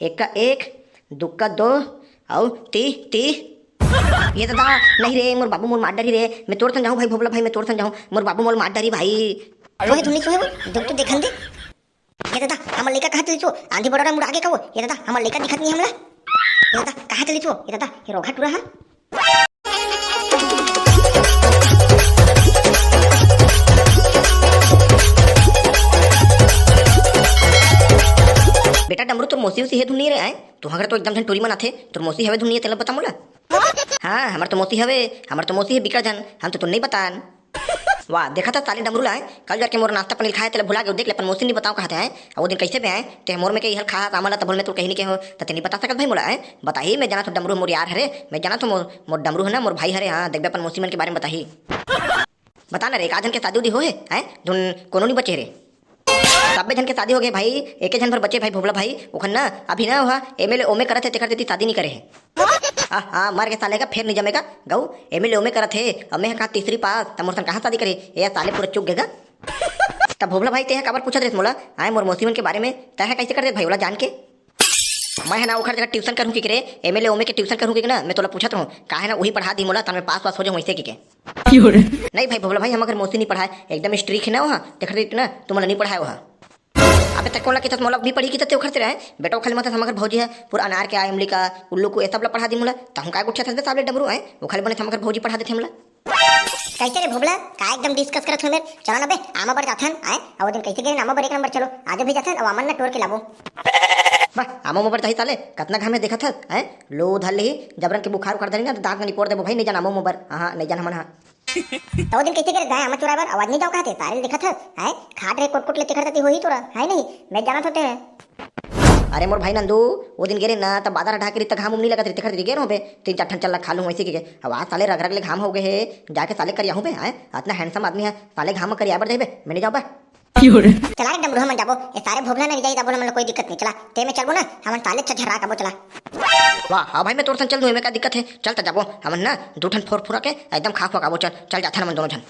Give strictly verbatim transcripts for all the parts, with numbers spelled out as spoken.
एक का एक, दू का दो, अउ ती, ती। ये दादा, नहीं रे, मोर बाबू मोर मार डरी रे। मैं तोर संग जाहूँ भाई भोभला भाई, मैं तोर संग जाहूँ। मोर बाबू मोर मार डरी भाई। आयो। तोहे धुनी छुए वो, दुख तो देखन दे। ये दादा, हमर लइका कहाँ चली छो? आंधी बड़ोरा मुड़ा के कहो। ये दादा, हमर लइका दिखत नहीं हमला। ये दादा, कहाँ चली छो? ये दादा, ये रोघा टूरा हा। बेटा डमरू, तोर मौसी उसी हे धुन नहीं रे, आय? तुहर घर तो एकदम झन टूरी मन आथे, तोर मौसी हवे धुन नहीं हे, तेला बता मोला। हाँ, हमर तो मौसी हवे, हमर तो मौसी हे बिकट झन, हम तो तुन नहीं बतान। वाह, देखा था साले डमरू ला, आय? कल जाके मोर नाश्ता पनीर खाए, तेला भुला के देख ले, अपन मौसी नहीं बताओ कहा थे, आय? अउ वो दिन कैसे बे आय? ते मोर में के इहल खा, सामान ला तभल में तू कहीं नहीं के हो, त ते नहीं बता सकत भाई मोला, आय? बताही, मैं जाना तो डमरू मोर यार हरे, मैं जाना तो मोर, मोर डमरू है ना, मोर भाई हरे, हाँ, देखबे अपन मौसी मन के बारे में बताही। बता ना रे, एक आध झन के शादी उदी हो हे, हैं? धुन कोनो नहीं बचे रे। सब्बे झन के शादी हो गए भाई, एके झन भर बचे भाई भोभला भाई, ओखन ना अभी ना ओहा एमएलए ओमे करत हे, तेकर सेती शादी नहीं करे हे। आ, आ, मर के साले का फेर नहीं जमेगा, गऊ एमएलए ओमे करत हे, अब मैं कहा तीसरी पास, त मोर सन कहाँ शादी करे? ए साले पूरा चुक गेगा। त भोभला भाई तेहा काबर पूछत रहे मोला, आए मोर मौसी मन के बारे में, तय कैसे कर दे भाई ओला जान के? मैं है ना ओखर जगह ट्यूशन करूँ कि रे, एमएलए ओमे के ट्यूशन करूँ कि ना, मैं तोला पूछत रहूँ, काहे ना वही पढ़ा दी मोला, त मैं पास वास हो जाऊँ वैसे कि के। नहीं भाई भोभला भाई, हम अगर मौसी नहीं पढ़ाए, एकदम स्ट्रिक है ना वहाँ, तेखर इतना तुमला नहीं पढ़ाए वहाँ। अबे तक कोला कितत मोला भी पढ़ी कितत ओखर तेरा है, बेटा ओखर मत हम अगर भौजी है, पूरा अनार के आय, इमली का, उल्लू को, ये सब ला पढ़ा दी मोला, त हम काय गुठिया थस बे साबले डमरू है, ओखर बने हम अगर भौजी पढ़ा देते हमला। कैसे रे भोभला, का एकदम डिस्कस करत हो मेर? चला ना बे, आमा बर जाथन, आए? अउ दिन कैसे गए आमा बर एक नंबर चलो, आज भी जाथन, अउ आमन ना टोर के लाबो। बा, आमा मोबर जाही साले, कतना घामे देखत हस, हैं? लो धर लेही, जबरन के बुखार उखार धरी ना, त दांत में निपोर देबो भाई, नहीं जाना आमा मोबर, हाँ, हाँ, नहीं जाना मन, हाँ। तो दिन कैसे करे जाए आमा चुराए बर, आवाज नहीं जाओ कहते, सारे देखत हस, हैं? खाट रे कोट कोट ले तेखर तती होही तोरा, है नहीं? मैं जाना थोते हैं। अरे मोर भाई नंदू, वो दिन गेरे ना, तब बादर हटा के रित घाम उम नहीं लगत रित खरीद गेर हो बे, तीन चार ठन चल खा लूं वैसे के। अब आज साले रग रग ले घाम हो गए हे, जाके साले करिया हूं बे, हैं? इतना हैंडसम आदमी है, साले घाम करिया बर जाबे, मैं नहीं जाओ बा। चला रे डमरू, हमन जाबो, ये सारे भोभला ना जाई, जाबो, हमन ला कोई दिक्कत नहीं, चला, ते में चलबो ना, हमन साले छझरा काबो, चला। वाह, हाँ भाई, मैं तोर संग चल दूं, एमे का दिक्कत है, चल त जाबो, हमन ना दू ठन फोर फुरा के एकदम खा खुआ काबो, चल, चल जाथन हमन दोनों झन।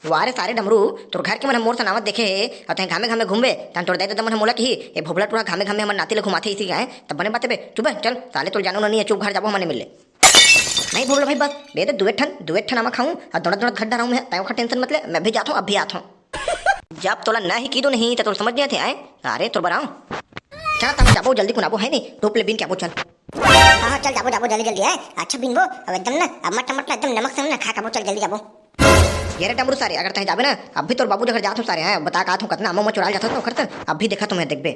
वाह रे सारे डमरू, तोर घर के मन ह मोर सन आवत देखे हे, अउ तैं घामे घामे घूमबे, तहन तोर दाई ददा मन ह मोला किही, "ए भोभला टूरा घामे घामे हमर नाती ल घुमाथे इसी गाय।" तब बने बात हे बे, चुप बे, चल, साले तोर जानो ननी हे, चुप घर जाबो हमने मिल ले। नहीं भोभला भाई बस, दे दे दुए ठन, दुए ठन आमा खाऊं, अउ दौड़त दौड़त घर डराऊं मैं, तैं ओखर टेंशन मत ले, मैं अभी जात हूं, अभी आत हूं। जब तोला नहीं की दो नहीं, त तोर समझ नहीं आथे, आए? अरे तोर बराऊं। चल तब जाबो जल्दी कुनाबो है नहीं, टोप ले बिन के आबो चल। हाँ, हाँ, चल जाबो, जाबो जल्दी जल्दी, आए? अच्छा बिनबो, अब एकदम ना, अब मट मट एकदम नमक से ना खा काबो, चल जल्दी जाबो। ये रे डमरू सारे, अगर तैं जाबे ना, अभी तोर बाबू जगह जात हूँ सारे, हैं, बता का आत हूँ, कतना अम्मा उम्मा चुरा ले जात हूँ ओखर से, अभी देखत हूँ मैं, देखबे।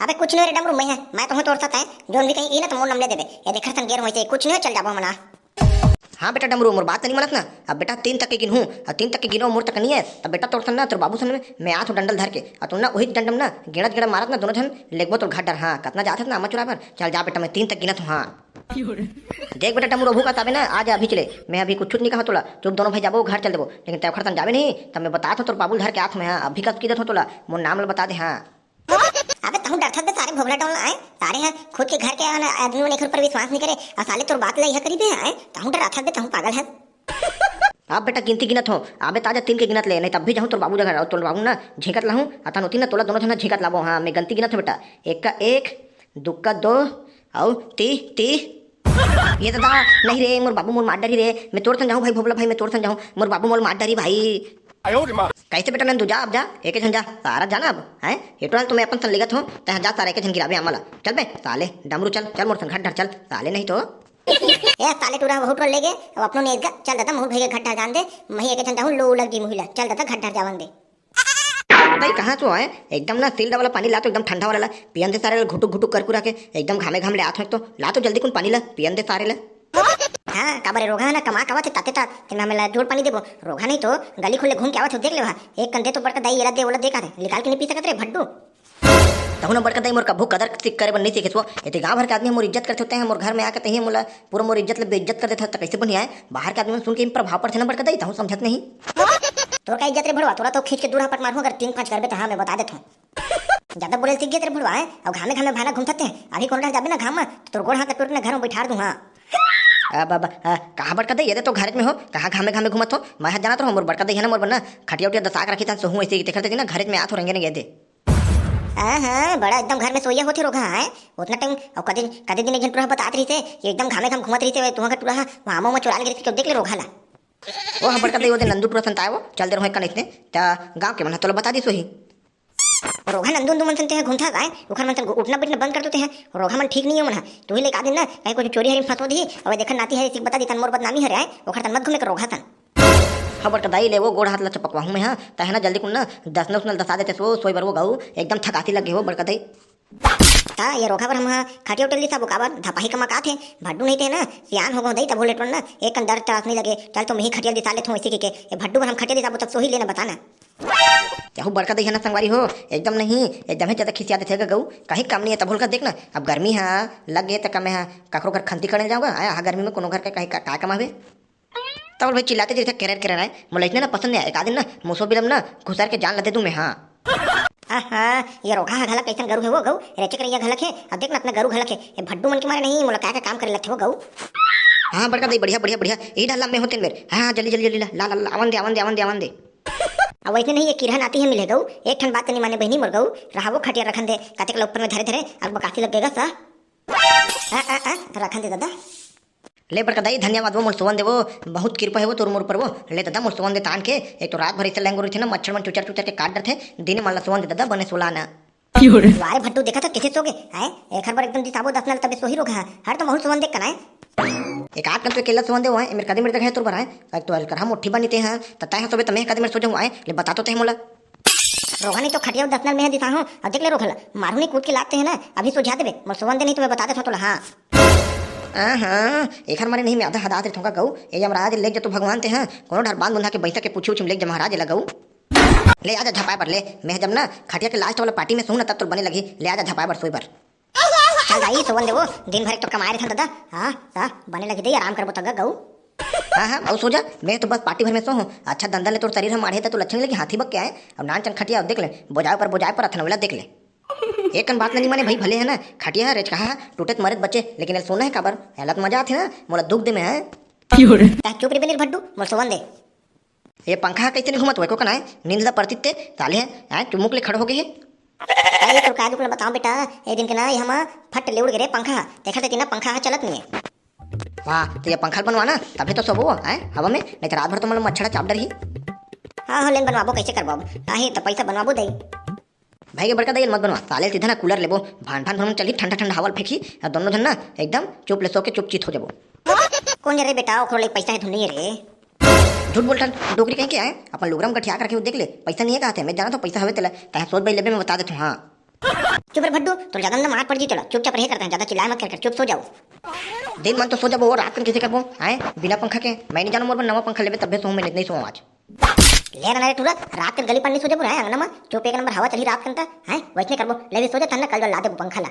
अबे कुछ नहीं रे डमरू, मैं है, मैं तो हूँ तोर साथ है, जोन भी कहीं ई ना तो मोर नाम ले देबे, ये देखर सन गेर होइसे, कुछ नहीं, चल जाबो हमन आ। हाँ बेटा डमरू, मोर बात नहीं मानत ना, अब बेटा तीन तक के गिनहूँ, अब तीन तक के गिनो मोर तक नहीं है, तब बेटा तोर सन ना, तोर बाबू सन में, मैं आत हूँ डंडल धर के, अब तुम ना वही डंडम ना, गेड़त गेड़ा मारत ना दोनों झन, लेगबो तोर घर डर, हाँ, कतना जात हस ना अम्मा चुरा बर, चल जा बेटा, मैं तीन तक गिनत हूँ, हाँ। देख बेटा डमरू, अभू का ताबे ना, आ जा अभी चले, मैं अभी कुछ नहीं कहा तोला, चुप दोनों भाई जाबो घर चल देबो, लेकिन तैं ओखर सन जाबे नहीं, तब मैं बतात हूँ तोर बाबू ल धर के आत हूँ मैं, हाँ, अभी कस की देत हूँ तोला, मोर नाम ल बता दे, हाँ। अबे तहूँ डरथस बे सारे भोभला टोल आए, सारे ह खुद के घर के आदमी मन एकर ऊपर विश्वास नहीं करे, अउ साले तोर बात ल यह करी बे आए, तहूँ डरथस बे, तहूँ पागल हस। अब बेटा गिनती गिनत हो, अबे ताजा तीन के गिनत ले, नहीं तब भी जाहूँ तोर बाबू जगह, अउ तोर बाबू ना झींकत लाहूँ, अतन होती ना तोला दोनों झन झींकत लाबो। हाँ, मैं गलती गिनत हो बेटा, एक का एक, दू का दो, अउ ती, ती। ये दादा, नहीं रे, मोर बाबू मोर मार डरी रे, मैं तोर संग जाहूँ भाई भोभला भाई, मैं तोर संग जाहूँ, मोर बाबू मोर मार डरी भाई। आयो रे माँ। कैसे बेटा नंदू, जा अब जा, एक झन जा, सारा जाना अब, हैं? ये टोला तुम्हें अपन संग लेगत हो, तैं जा सारा एक झन गिराबे आमा ला। चल बे, साले, डमरू चल, चल मोर संग घर डर चल, साले नहीं तो। ए, साले टूरा बहुत टोल ले गे, अब अपनो नहीं एदगा, चल दादा, महूँ भैया घर डर जान दे, मही एक झन जाहूँ, लो लग जी मुहिला, चल दादा घर डर जावन दे। तई कहाँ से आए? एकदम ना सील वाला पानी ला तो एकदम ठंडा वाला ला। पियन दे सारे ला घुटुक घुटुक कर कुरा के। एकदम घामे घाम ले आत हो एक तो। ला तो जल्दी कुन पानी ला, पियन दे सारे ला। हाँ, काबर रे रोगहा ना कमा कावत हे ताते तात। ते में हमें ला जोड़ पानी देबो। रोगहा नहीं तो गली खुले घूम के आवत हो देख ले वहाँ। एक कंधे तो बड़का दाई एला दे ओला दे का रे। निकाल के नहीं पी सकत रे भड्डू। तहु ना बड़का दाई मोर कभू कदर सिक करे बर नहीं सीखे छो। एते गाँव भर के आदमी मोर इज्जत करते होते हैं, मोर घर में आके तही मोला पूरा मोर इज्जत ले बेइज्जत कर देता, त कैसे बनिया है? बाहर के आदमी मन सुन के इन प्रभाव पड़थे ना बड़का दाई, तहु समझत नहीं। तोर का इज्जत रे भड़वा, तोरा तो खींच के दूर हापट मारहूँ अगर तीन पाँच करबे त, हाँ, मैं बता देत हूँ। ज्यादा बोले सीख गए रे भड़वा, हैं? अब घामे घामे भाना घूमत हे, अभी कोनो डहर जाबे ना घाम में, त तोर गोड़ हाथ टूट ना घर में बैठार दूँ, हाँ। अब, अब, अ, कहाँ बड़का दाई, ये दे तो घर में हो, कहाँ घामे घामे घूमत हो? मैं हाथ जानत रहो, मोर बड़का दाई है ना, मोर बर ना खटिया उटिया दसा के रखी था, सोहू ऐसे ही, तेखर ते ना घर में आत हो, रंगे रंगे दे। हाँ, हाँ, बड़ा एकदम घर में सोइया होथे रोगहा, हैं? उतना टाइम, अउ कदे, कदे दिन एक झन टूरा बतात रहिसे कि एकदम घामे घाम घूमत रहिसे, तुहा का टूरा हा, वहाँ आमा उमा चुरा ले गिरथे, देख ले रोगहा ला। ओ हाँ, बड़का दाई, ओ दे नंदू टूरा संताए वो, चल दे रहो एक कन इसने, त गाँव के मन ह तोला बता दिस होही। रोगहा नंदू नंदू मन संते है घूमथा काय, ओखर मन सन उठना बैठना बंद कर देते हैं, रोगहा मन ठीक नहीं है मन ह, तू ही ले का दिन ना, कहीं कुछ चोरी हरी फंसो दी, अब देखन नाती है, इसी बता दी तन मोर बदनामी हरे आए, ओखर तन मत घूमे कर रोगहा तन। हाँ बड़का दाई, ले वो गोड़ हाथ ला चपकवाहूँ मैं, हाँ, तहे ना जल्दी कुन ना दसना उसना ल दसा देते सो, सोई बर वो गऊ, एकदम थकासी लगे हो बड़का दाई। ता ये रोगहा बर हम हा खटिया उटिया ल दिसाबो काबर, धपाही कमा का थे, भड्डू नहीं ते ना, सियान हो गो दई तब हो लेटवन ना, एक कन दर्द त्रास नहीं लगे, चल तो मैं ही खटिया ल दिसा लेथों इसी के, के, ये भड्डू बर हम खटिया दिसाबो तब सोही लेना बता ना। यहू बड़का दई है ना संगवारी हो, एकदम नहीं, एकदम ही ज्यादा खिसिया देथे गा गऊ, कहीं काम नहीं है तब होल का देख ना, अब गर्मी हा, लग गए त कमे हा, काकरो घर खंती खड़े जाऊंगा, आया हा गर्मी में कोनो घर का कहीं का, का कमावे? तब भाई चिल्लाते जैसे केरर केरर आए, मोला इतने ना पसंद नहीं आए, एक आदमी ना मुसो बिलम ना घुसर के जान ला दे दूं मैं, हाँ। आहा, ये रोगहा हा घलक कैसन गरू है वो गऊ, रेचे करैया घलक है, अब देख ना अपना गरू घलक है, ये भड्डू मन के मारे नहीं, मोला काय का काम करे लगथे वो गऊ। हाँ बड़का दई, बढ़िया बढ़िया बढ़िया, यही डाल ला मैं होते मेर, हाँ हाँ, जल्दी जल्दी जल्दी ला ला ला ला, आवन दे आवन दे आवन दे आवन दे। अब वैसे नहीं, ये किरहन आती है मिले गऊ, एक ठन बात तो नहीं माने बहनी मोर गऊ, रहावो खटिया रखन दे, कतेक ला ऊपर में धरे धरे, अब बकासी लग गएगा सा। आ, आ, आ, रखन दे दादा। ले बड़का दाई, धन्यवाद वो मोर सोवन दे वो, बहुत कृपा है वो तोर मोर ऊपर वो। ले दादा मोर सोवन दे तान के, एक तो रात भर इसे लंगोर रहिथे ना, मच्छर मन चुचर चुचर के काट डरथे, दिने मन ला सोवन दे दादा बने सोला ना। वारे भट्टू देखा था कैसे सो गए, हैं? एक हर बार एकदम दिसाबो दस नल तबे सोही रोगहा, हर तो महू सोवन देख कनाए। एक आध कन तो अकेला सोवन दे वो है, मेरे कदे मेरे जगह है तोर बर है, एक तो अलकरहा मुट्ठी बनी ते हैं, त तय है सोबे त मैं कदे मेरे सो जाऊँ आए, ले बता तो ते मोला। रोगहा नहीं तो खटिया दस नल में है दिसा हूँ, अब देख ले रोगहा ला, मारू नहीं कूद के लागते हैं ना, अभी सुझा देबे, मोर सोवन दे नहीं तो मैं बता देता हूँ तोला, हाँ। हाँ, हाँ, एखर मारे नहीं मैं आधा हदात रहिथों का गऊ, ए यमराज लेग जा तू भगवान ते, हाँ, कोनो डर बांध बुंधा के बैठा के पूछी उछी लेग जा महाराज ला गऊ। ले आजा झपाए बर ले, मैं जब ना खटिया के लास्ट वाला पार्टी में सोहूं ना तब तो बने लगी, ले आजा झपाए बर सोए बर। चल दाई सोवन देवो, दिन भर एक तो कमाए रहिथन दादा, हाँ, ता बने लगी दे आराम करबो तगा गऊ। हाँ, हाँ, अउ सो जा, मैं तो बस पार्टी भर में सो हूँ, अच्छा दंदा ले तोर शरीर हम आढ़े त तो लच्छन लगी हाथी बक के आए, अब नान चन खटिया देख ले, बोझाए पर बोझाए पर अथन वाला देख ले। एक कन बात नहीं माने भाई, भले है ना, खटिया है, रेचकाहा है, टूटे त मरे त बचे, लेकिन एल सोना है काबर? एला त मजा आथे ना, मोला दुख दे में है। क्यों रे? ता चुप रे बेनिर भड्डू, मोर सोवन दे। ये पंखा कैसे नहीं घूमत हुआ, को कना है? नींद ला परतित ते, साले है, हैं, चुमुक ले खड़ हो गए है। अरे, तो का दुख ना बताओ बेटा, ए दिन के ना, ये हम फट ले उड़ गए रे पंखा, देखा ते ना पंखा है चलत नहीं है। वाह, तो ये पंखा बनवा ना, तभी तो सोबो, हैं, हवा में, नहीं तो रात भर तो मतलब मच्छर चाप डर ही। हाँ, हाँ, लेन बनवाबो, कैसे करबो अब? नहीं, तो पैसा बनवाबो दे। भाई के बड़का दई मत बनवा, साले सीधा ना कूलर लेबो, भान भान भन चली, ठंडा ठंडा हवा फेंकी, और दोनों जन ना एकदम चुप ले सो के चुप चित हो जाबो। कौन रे बेटा, ओखरो ले पैसा है धुन नहीं रे। झूठ बोलथन, डोकरी कहीं के आए, अपन लुगरा में गठिया के रखे हो, देख ले, पैसा नहीं है कहा थे, मैं जाना तो पैसा हवे तेला, तहे सोच भाई लेबे मैं बता देथूं, हाँ। चुप रे भड्डू, तोर ज्यादा ना मार पड़ जी तोला, चुपचाप रहे करता है, ज्यादा चिल्लाए मत कर, कर, चुप सो जाओ। दिन मन तो सो जाबो, रात कन कैसे करबो, आए, बिना पंखा के, मैं नहीं जानू मोर बर नवा पंखा लेबे तबे सोहूं मैं, नहीं सोहूं आज। ले ना रे टूरा, रात के गली पानी सो जाबो रे अंगना में, चुप एक नंबर हवा चली रात कन ता, हैं? वैसने करबो, ले भी सो जा, तन्ना कल ला देबो पंखा ला।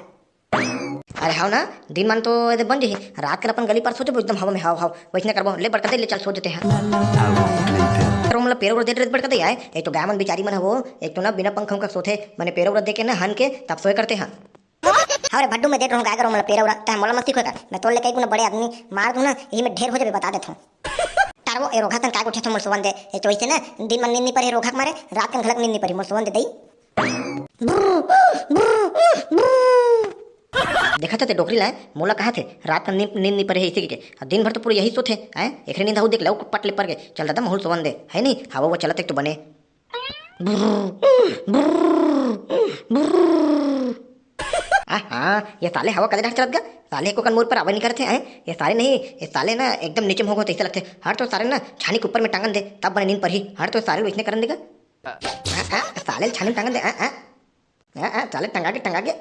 अरे हाव ना, दिन मन तो एदे बन जही, रात कन अपन गली पार सो जाबो एकदम हवा में, हाव हाव, वैसने करबो, ले बड़का दे, ले चल सो जाते हैं। अरे मतलब पेरो उरो दे रे बड़का दे आए, एक तो गाय मन बिचारी मन हवो, एक तो ना बिना पंखा उंखा सोथे, मने पेरो उरो दे के ना हन के तब सोए करते हैं। हव रे भड्डू, मैं देत रहूं गाय गरु मन ल पेरा उरा, तैं मोला मस्ती खोय कर। मैं तोर ले कई गुना बड़े आदमी मार दूं ना, यही में ढेर हो जाबे, बता देत हूं। तारवो ए रोगहा सन काय गोठे थो मोर सोवन दे, ए तो वैसे ना दिन मन नींद नी परे रोगहा के मारे, रात कन घलक नींद नी परी मोर सोवन दे दई। देखा थे ते डोकरी लाए, मोला कहा थे रात कन नींद, नींद नी परे है इसी के, के। दिन भर तो पूरा यही सोथे, हैं? एकरे नींद हऊ देख ले, पट ले पर के। चल दादा, महूल सोवन दे, है नहीं? हवा वो चलत एक तो बने। आहा, ये साले हवा कदे डहर चलत गा? साले एको कन मोर पर आवे नहीं करथे, हैं? ये साले नहीं, ये साले ना एकदम नीचे में होगो तैसे लगथे। हर तो साले ना छानी के ऊपर में टांगन दे, तब बने नींद परही। हर तो साले वैसने करन देगा। आ, आ, साले छानी में टांगन दे, आ, आ। आ, आ, साले टंगा के, टंगा के।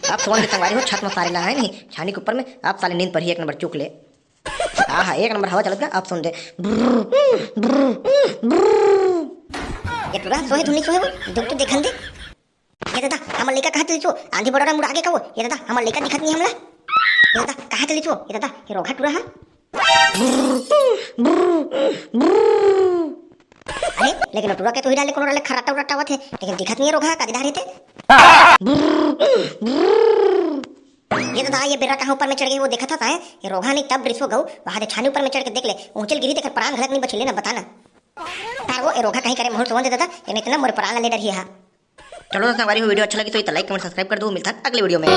अब सोवन के संगवारी हो, छत में साले ला है नहीं, छानी के ऊपर में, अब साले नींद परही एक नंबर चुक ले। आहा, एक नंबर हवा चलत गा, अब सुन दे। ये टुरा सोहे धुन नहीं सोहे वो, दुख तो देखन दे। ये दादा, हमर लइका कहाँ चलिस वो? आंधी बड़ोरा मुड़ा के का वो? ये दादा, हमर लइका दिखत नहीं हमला। ये दादा, कहाँ चलिस वो? ये दादा, ये रोगहा टुरा हा। अरे, लेकिन टुरा के तो ही डाले कोनो डाले खर्राटा उर्राटा आवत हे, लेकिन दिखत नहीं है रोगहा, का दिखा रहे थे? ये दादा, ये बेरा कहाँ ऊपर में चढ़ गई, वो देखा था, था, ये रोगहा नहीं तब रिसो गऊ, वहाँ दे छानी ऊपर में चढ़ के देख ले, ऊंचल गिरी देख, प्राण घलक नहीं बची, ले ना, बता ना। तार वो, ए रोगहा कहीं करे, महूल सोवन दे दादा, ये नहीं इतना मोर प्राण ले डर ही हा। चलो संगवारी हो, video अच्छा लगी तो like, comment, subscribe कर दो। मिलता है अगले video में।